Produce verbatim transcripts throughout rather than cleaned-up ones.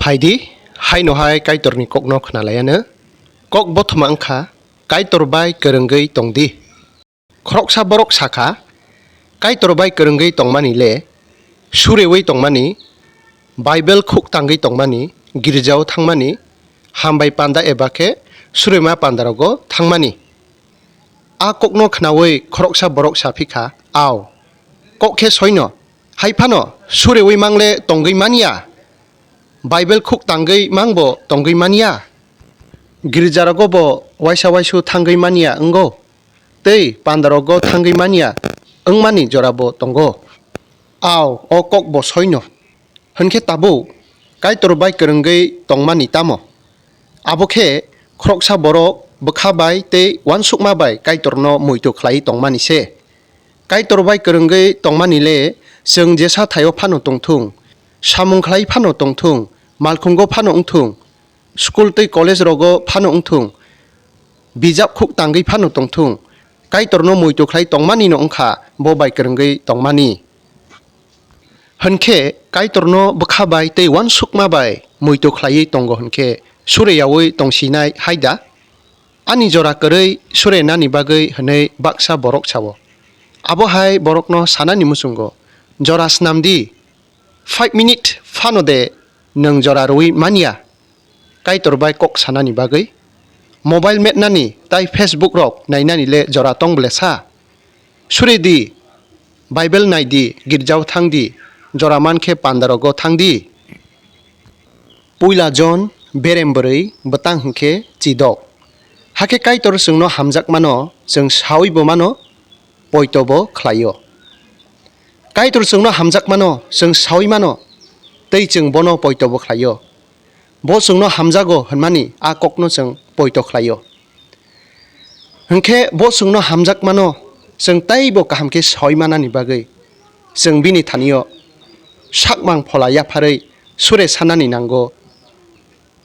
Phaidi, haino hai Kaitorni kokno khna laiano. Kok bothoma wngkha, Kaitor bai kwrwngwi tongdi. Khoroksa borok sakha, Kaitor bai kwrwngwi tongmani le, surewi tongmani, Bible khuk tangwi tongmani, girjao thangmani, hambai panda eba khe surema pandarogo thangmani. A kokno khnawi khoroksa borok sa phikha, "Ao, kok khe soino, hai phano surewi mangle tongwi manya? Bible khuk tangwi mangbo tongwi manya? Girjarogo bo waisa waisu thangwi manya wngo, tei pandarogo thangwi manya wngmani jorabo tongo. Ao, o kok bo soino." Hwnkhe tabuk Kaitor bai kwrwngwi tongmani tamo? Abo khe khoroksa borok bwkha bai tei uansukma bai Kaitorno muitu khlaiwi tongmani se. Kaitor bai kwrwngwi tongmani le chwng jesa thaio phano tongthung, samung khlai phano tongthung, malkhungo phano wngthung, school tei college rogo phano wngthung, bijap khuk tangwi phano tongthung, Kaitorno muitu khlai tongmani no wngkha bo bai kwrwngwi tongmani. Hwnkhe Kaitorno bwkha bai tei uansukma bai muitu khlaiwi tongo hwnkhe sureyaui tongsinai hai da? Ani jora kwrwi surenani bagwi hwnwi baksa borok sao. Abo hai borokno sanani muchungo, "Jora snam di, five minute phano de nwng jora rwui manya?" Kaitor bai kok sanani bagwi mobile metnani tai Facebook rok nainani le jora tong ble sa? Suri di, Bible nai di, girjao thang di, jora man khe pandarogo thang di. Puila Jon berem bwrwi bwtang hwnkhe chidok. Hakhe Kaitor chwngno hamjakmano chwng saui bo mano, poito bo khlaio. Kaitor chwngno hamjakmano chwng saui mano, tei chwng bono poito bo khlaio. Bo chwngno hamjago hwnmani a kokno chwng poito khlaio. Hwnkhe bo chwngno hamjakmano chwng teibo kaham khe saui manani bagwi chwng bini thanio sakmang phola yapharwi sure sanani nango.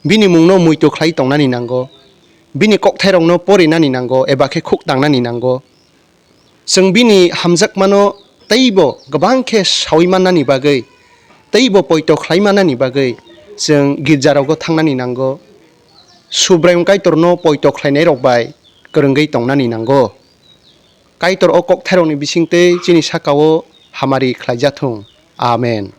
Bini mungno muitu khlai tongnani nango. Bini kokthairokno porinani nango eba khe khuk tangnani nango. Chwng bini hamjakmano teibo kwbang khe saui mannani bagwi, teibo poito khlai mannani bagwi chwng girjarogo thangnani nango. Subraiyung Kaitorno poito khlainairok bai kwrwngwi tongnani nango. Kaitor o kokthairokni bisingtwi chini sakao hamari khlaijathung. Amen.